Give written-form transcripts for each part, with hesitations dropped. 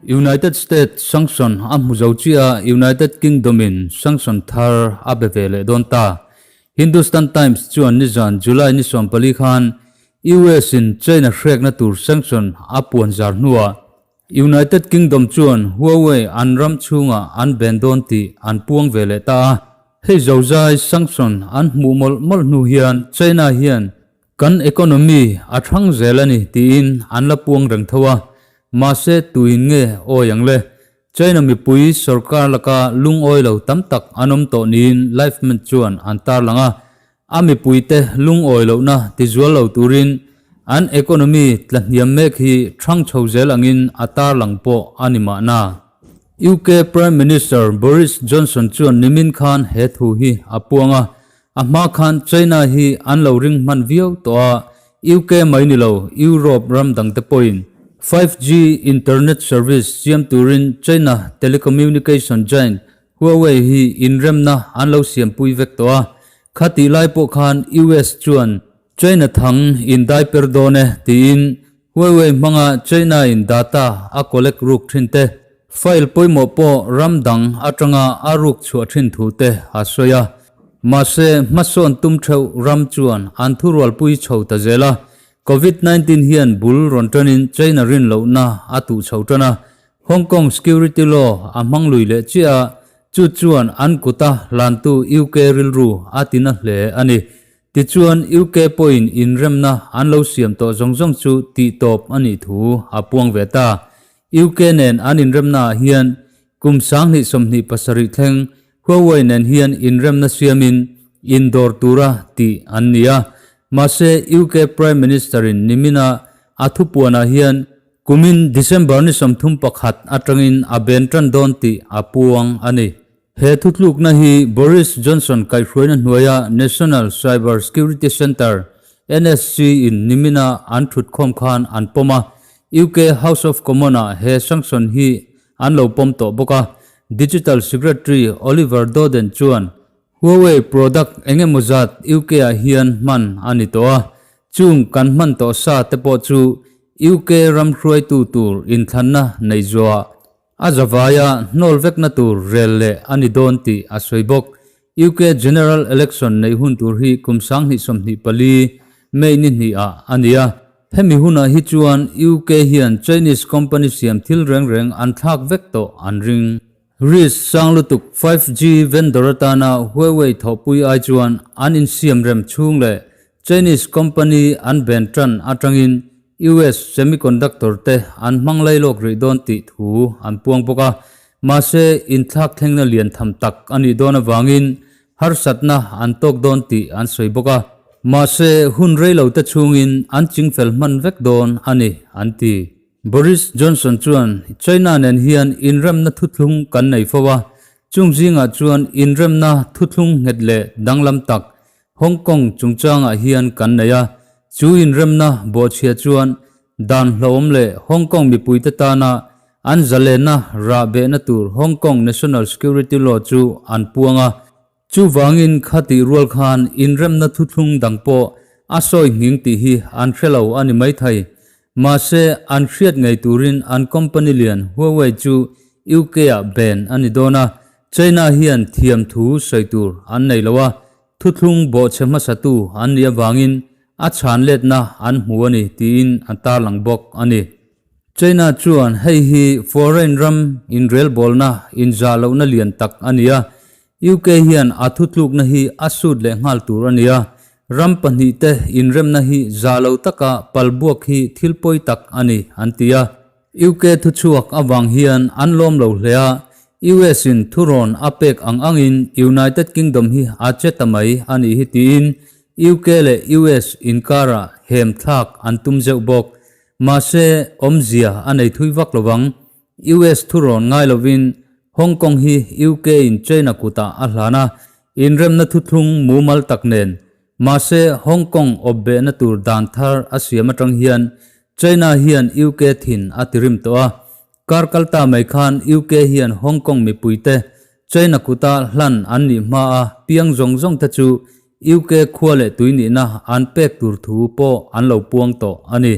United States sanction a hmu zo chiah a, United Kingdom in sanction thar a be ve leh dawn ta. Hindustan Times chuan nizan July ni 14 khan US in China hrekna tur sanction a puan zar hnuah United Kingdom chuan Huawei an ram chhungah an ben dawn tih an puang ve leh ta a. Hei zozai sanction an hmuh mawlh mawlh hnu hian China hian kan economy a thang zel a ni tiin an la puang reng tho a. Mahse tuin nge awi ang le? China mipui sorkar laka lungawi lo tam tak an awm tawh niin Livemint chuan an tarlang a. A mipuite lungawi lohna tizual lo turin an economy tlahniam mek hi hrang chho zel angin a tarlang pawh a ni mahna. UK Prime Minister Boris Johnson chuan nimin khan he thu hi a puang a, a hma khan China hi an lo ring hman viau tawh a, UK mai ni lo Europe ram dangte pawhin 5G internet service siam turin China telecommunication giant Huawei hi inremna an lo siampui vek tawh a, khatih lai pawh khan US chuan China thang in dai per dawn e tiin Huawei hmanga China in data a collect ruk thin te, file pawimawh pawh ram dang atanga a ruk chhuah thin thu te a sawi a. Mahse, hmasawn tum theuh ram chuan an thurualpui chho ta zel a, Covid 19 hian bul rawn tanin China rin lohna a tuh chho tan a, Hong Kong Security Law a hmang lui leh chiah a, chu chuan an kuta hlantu UK rilru a ti na hle a ni. Tichuan, UK pawhin inremna an lo siam tawh zawng zawng chu tihtawp a nih thu a puang ve ta. UK nen an inremnaah hian kum 2027 thleng Huawei nen hian inremna siamin indawr tura tih an ni a. Mahse, UK Prime Minister-in nimina a thupuanah hian Kumin December ni 31 atangin a ben tan dawn tih a puang a ni. He thutlukna hi Boris Johnson kaihhruaina hnuaia National Cyber Security Centre, NSC, in nimina an thutkhawm khan an pawm a, UK House of Commons-ah he sanction hi an lo pawm tawh bawk a. Digital Secretary Oliver Dowden chuan Huawei product eng emaw zat UK-ah hian hman a ni tawh a, chung kan hman tawh sa te pawh chu UK ram hruaitu tur inthlanna nei zuah a zavaia hnawl vekna tur rel leh a ni dawn tih a sawi bawk. UK General Election neih hun tur hi kum 2024 May ni hnih ah a ni a, hemi hunah hi chuan UK hian Chinese company siam thil reng reng an thlak vek tawh an ring. Risk sang lutuk 5G vendor atana Huawei thawhpui ai chuan an insiam rem chhung leh Chinese company an ben tan atangin US semiconductor te an hmang lai lawk rih dawn tih thu an puang bawk a. Mahse, inthlak thlengna lian tham tak a nih dawn avangin harsatna an tawk dawn tih an sawi bawk a. Mahse, hun rei lo te chhungin an chingfel hman vek dawn a ni, an ti. Boris Johnson chuan, China nen hian inremna thuthlung kan nei fo a, chung zingah chuan inremna thuthlung nghet leh danglam tak Hong Kong chungchangah hian kan nei a, chu inremna bawhchhia chuan dan hlauhawm leh Hong Kong mipuite tana an zalenna rah behna tur Hong Kong National Security Law chu an puang a. Chuvangin khatih rual khan inremna thuthlung dang pawh a sawi nghing tih hi an hre lo a ni maithei. Mahse, an hriat ngei turin an company lian Huawei chu UK-ah ban a ni dawn a, China hian thiam thu sawi tur an nei lo a, thuthlung bawhchhe hmasatu an nih avangin a chhan letna an hmu a ni tiin an tarlang bawk a ni. China chuan hei hi foreign ram inrelbawlna inzah lohna lian tak a ni a, UK hian a thutlukna hi a sut leh nghal tur a ni a, ram pahnihte inremna hi za lo taka palbuak hi thil pawi tak a ni, an ti a. UK thuchhuak avang hian an lawm lo hle a, US in thurawn a pek ang angin United Kingdom hi a che ta mai a nih hi tiin UK leh US inkarah hem thlak an tum zeuh bawk. Mahse, awmzia a nei thui vak lovang. US thurawn ngai lovin Hong Kong hi UK in China kutah a hlan a, inremna thuthlung mumal tak nen. Mahse, Hong Kong awpbehna tur dan thar a siam atang hian China hian UK thin a tirim tawh a. Kar kal ta mai khan UK hian Hong Kong mipuite China kuta hlan an nih hmaa piang zawng zawng te chu UK khua leh tui nihna an pek tur thu pawh an lo puang tawh a ni.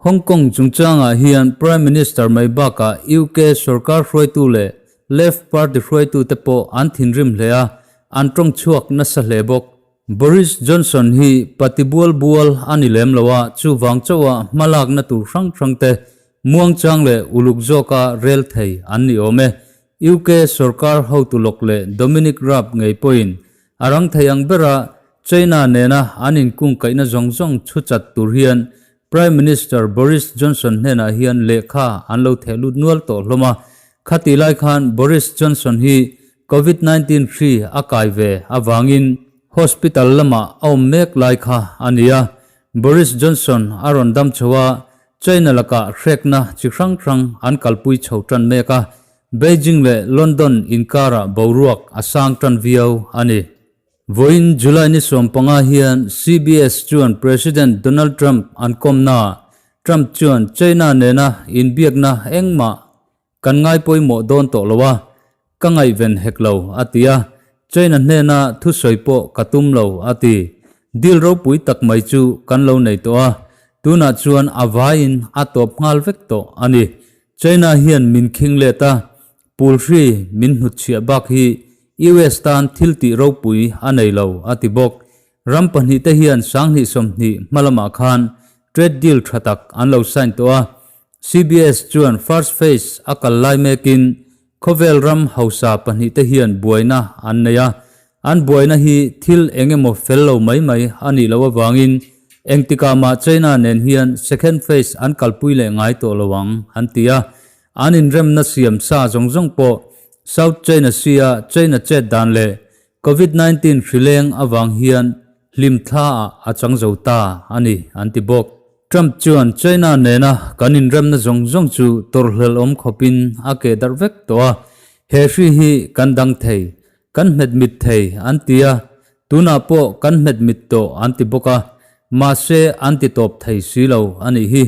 Hong Kong chungchangah hian Prime Minister mai bakah UK sorkar hruaitu leh Left Party hruaitute pawh an thinrim hle a, an tawng chhuak nasa hle bawk. Boris Johnson hi pati bual bual a ni lem lo a, chuvang chauha hmalakna tur hrang hrangte muangchang leh uluk zawka rel thei an ni awm e. UK sorkar hotu lawk leh Dominic Raab ngei pawhin a rang thei ang bera China nena an inkungkaihna zawng zawng chhu chat tur hian Prime Minister Boris Johnson hnenah hian lehkha an lo theh lut nual tawh hlawm a. Khatih lai khan Boris Johnson hi Covid 19 hri a kai ve avangin hospital lamah a awm mek lai kha a ni a. Boris Johnson a rawn dam chho a, China lakah hrekna chi hrang hrang an kalpui chho tan mek a, Beijing leh London inkarah boruak a sang tan viau a ni. Vawiin July ni 15 hian CBS chuan President Donald Trump an kawmnaah Trump chuan China nena inbiakna engmah Kan ngai pawimawh dawn tawh lo a, ka ngaihven hek lo, a ti a. China hnena thusawi pawh ka tum lo, a ti. Deal ropui tak mai chu kan lo nei tawh a, tunah chuan a vaiin a tawp nghal vek tawh a ni. China hian min khing let a, pulhri min hnutchhiah bak hi US tan thil tih ropui a nei lo, a ti bawk. Ram pahnihte hian 2020 hma lamah khan trade deal tha tak an lo sign tawh a, CBS chuan first phase a kal lai mekin khawvel ram hausa pahnihte hian buaina an nei a, an buaina hi thil eng emaw fel lo mai mai a nih loh avangin engtikah mah China nen hian second phase an kalpui leh ngai tawh lo ang an ti a, an inremna siam sa zawng zawng pawh South China Sea-a China chet dan leh Covid 19 hrileng avang hian hlim thla ah a chang zo ta a ni an ti bawk. Trump chuan China nena kan inremna zawng zawng chu tawrhhlelh awm khawpin a keh darh vek tawh a, he hri hi kan dang thei, kan hmet mit thei an ti a, tunah pawh kan hmet mit tawh an ti bawk a, mahse an ti tawp thei si lo a nih hi.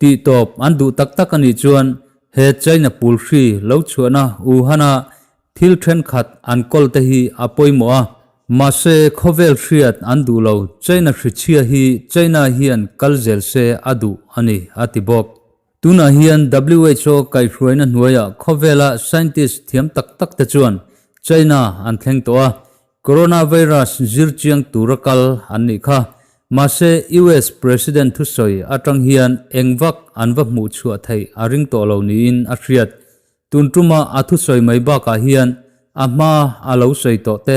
Tih tawp an duh tak tak a nih chuan he China pul hri lo chhuahna Wuhan-a Thil thenkhat an kawl te hi a pawimawh a, mahse khawvel hriat an duh lo, China hrichhia hi China hian kal zel se a duh a ni, a ti bawk. Tunah hian WHO kaihhruaina hnuaiah khawvela scientist thiam tak tak te chuan China an thleng tawh a, Coronavirus zir chiang tura kal an nih kha. Mahse US President thusawi atang hian engvak an va hmuh chhuah theih a ring tawh lo niin a hriat. Tun tuma a thusawi mai bakah hian a hma a lo sawi tawh te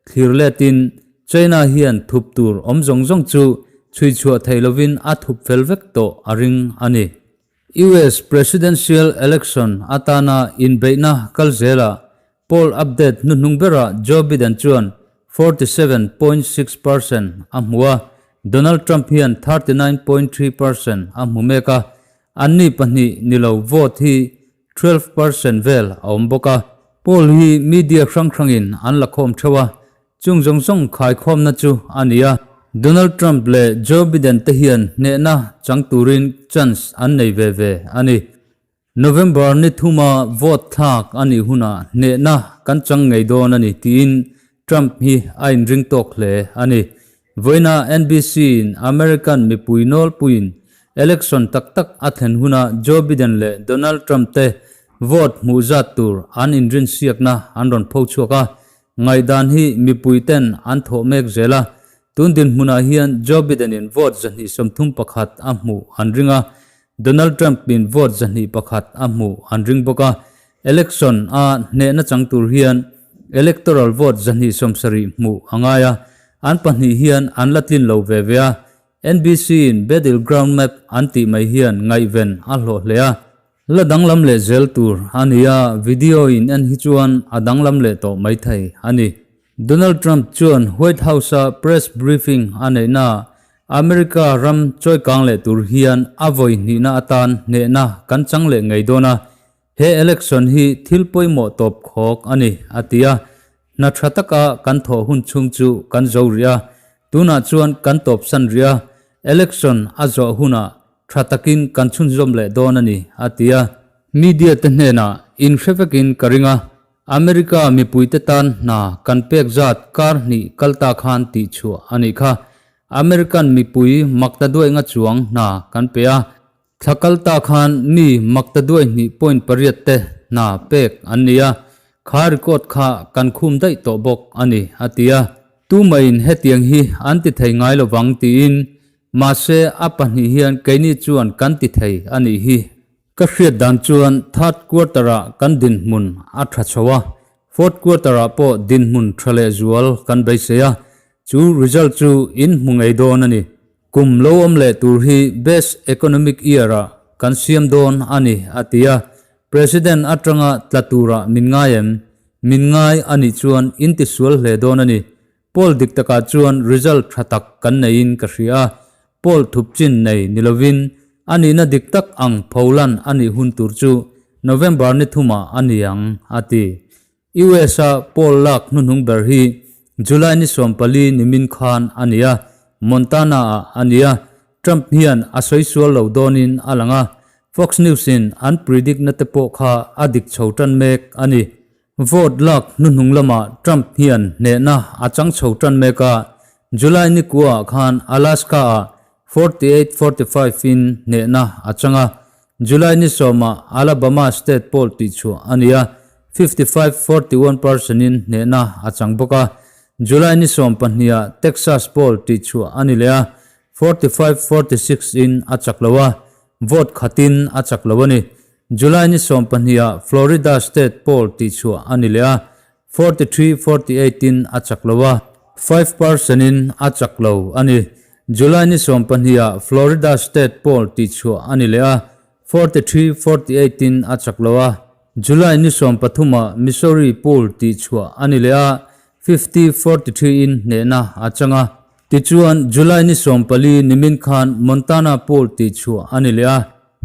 thlir letin China hian thup tur awm zawng zawng chu chhui chhuah thei lovin a thup fel vek tawh a ring a ni. US Presidential Election atana inbeihna kal zelah poll update hnuhnung berah Joe Biden chuan 47.6 percent a hmu a, Donald Trump hian 39.3 percent a hmu mek a, Anni pahnih ni lo vote hi 12 percent vel a awm bawk a. Poll hi media hrang hrangin an la khawm theuh a, chung zawng zawng khaikhawmna chu a ni a. Donald Trump leh Joe Biden te hian hnehna chang turin chance an nei ve ve a ni. November ni thuma vote thlak a nih hunah hnehna kan chang ngei dawn a ni tiin Trump hi a inring tawk hle a ni. Vawiina NBC in American mipui nawlpuiin election tak tak a thlen huna Joe Biden leh Donald Trump te vote hmuh zat tur an inrinsiakna an rawn pho chhuak a. Ngaihdan hi mipui ten an thawh mek zel a. Tun dinhmunah hian Joe Biden in vote 231 a hmuh an ring a, Donald Trump in vote 201 a hmuh an ring bawk a. Election a hnehna chang tur hian electoral vote 270 hmuh a ngai a, an pahnih hian an la tlin lo ve ve a. NBC in Battle Ground Map an tih mai hian ngaihven a hlawh hle a. La danglam leh zel tur a ni a, video in en hi chuan a danglam leh tawh mai thei a ni. Donald Trump chuan White House-a press briefing a neihnaah America ram chawikang leh tur hian a vawi hnihna atan hnehna kan chang leh ngei dawn a, He election hi thil pawimawh tawp khawk a ni, a ti a. Hna tha taka kan thawh hun chhung chu kan zo rih a, tunah chuan kan tawpsan rih a, election a zawh hunah tha takin kan chhunzawm leh dawn a ni, a ti a. Media te hnenah inhre vekin ka ring a. America mipuite tan hna kan pek zat kar hnih kal ta khan tih chhuah a nih kha. American mipui makta duai nga chuang hna kan pe a. Thla kal ta khan mi makta duai hnih point pariat te hna pek an ni a, kha record kha kan khum daih tawh bawk a ni, a ti a. Tumahin hetiang hi an ti thei ngai lovang tiin, mahse a pahnih hian keini chuan kan ti thei a nih hi. Ka hriat dan chuan third quarter-ah kan dinhmun a tha chho a, fourth quarter-ah pawh dinhmun tha lehzual kan beisei a, chu result chu in hmu ngei dawn a ni. Kum lo awm leh tur hi best economic year-ah kan siam dawn a ni, a ti a. President atanga tla turah min ngai em? Min ngai a nih chuan in tisual hle dawn a ni. Poll dik takah chuan result tha tak kan neiin ka hria a. Poll thup chin nei ni lovin a nihna dik tak ang pholan a nih hun tur chu November ni thumah a ni ang, a ti. US-a poll lak hnuhnung ber hi July ni 14 nimin khan a ni a, Montana-ah a ni a, Trump hian a sawi sual lo dawnin a lang a, Fox News-in an predict-na te pawh kha a dik chho tan mek a ni. Vote lak hnuhnung lamah Trump hian hnehna a chang chho tan mek a, July ni kuaah khan Alaska-ah 48, 45 in hnehna a chang a, July ni sawmah Alabama state poll tihchhuah a ni a, 55, 41 percent in hnehna a chang bawk a. July ni 12ah Texas poll tihchhuah a ni leh a, 45, 46 in a chak lo a, vote khatin a chak lo a ni. July ni 12ah Florida state poll tihchhuah a ni leh a, 43, 48 in a chak lo a, 5 percent in a chak lo a ni. July ni 12ah Florida state poll tihchhuah a ni leh a, 43, 48 in a chak lo a. July ni 13ah Missouri poll tihchhuah a ni leh a, 50, 43 in hnehna a chang a. Tichuan, July ni 14 nimin khan Montana poll tihchhuah a ni leh a,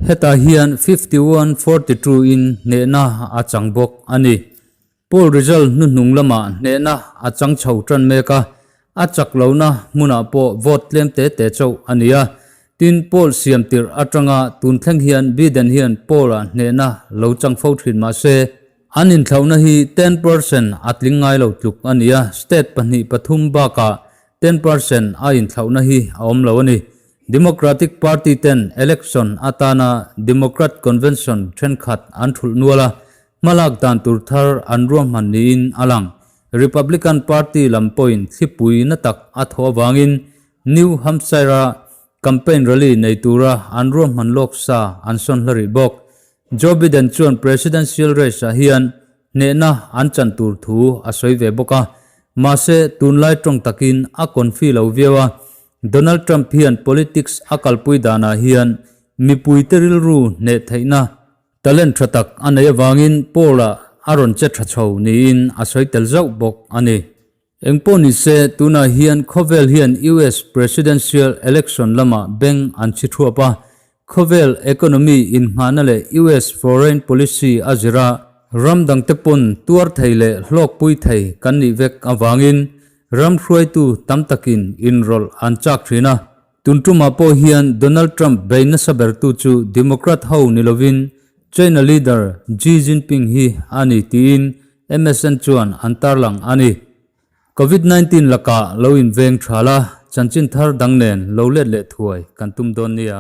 hetah hian 51, 42 in hnehna a chang bawk a ni. Poll result hnuhnung lamah hnehna a chang chho tan mek a, a chak lohna hmunah pawh vote tlem te te chauh a ni a. Tin, poll siam tirh atanga tun thleng hian Biden hian poll-ah hnehna lo chang fo thin mah se, an inthlauhna hi 10% a tling ngai lo tluk a ni a, state pahnih pathum bakah 10% a inthlauhna hi a awm lo a ni. Democratic Party ten election atana Democrat convention thenkhat an thulh nual a, Hmalak dan tur thar an ruahman niin a lang. Republican Party lam pawhin thlipui na tak a thawh avangin New Hampshire-a campaign rally nei tura an ruahman lawk sa an sawn hla rih bawk. Joe Biden chuan presidential race-ah hian hnehna an chan tur thu a sawi ve bawk a, mahse tunlai tawng takin a confi lo viau a. Donald Trump hian politics a kalpui danah hian mipuite rilru hneh theihna Talent tha tak a nei avangin Paul-a a rawn che tha chho niin a sawi tel zauh bawk a ni. Engpawh ni se, tunah hian khawvel hian US Presidential Election lamah beng an chhi thuap a, khawvel economy inngahna leh US foreign policy a zir a, ram dangte pawn tuar thei leh hlawkpui thei kan nih vek avangin ram hruaitu tam takin inrawlh an chak thin a. Tun tumah pawh hian Donald Trump bei nasa bertu chu Democrat ho ni lovin China leader Xi Jinping hi a ni tiin MSN chuan an tarlang a ni. Covid 19 lakah lo inveng tha la, chanchin thar dang nen lo let leh thuai kan tum dawn nia.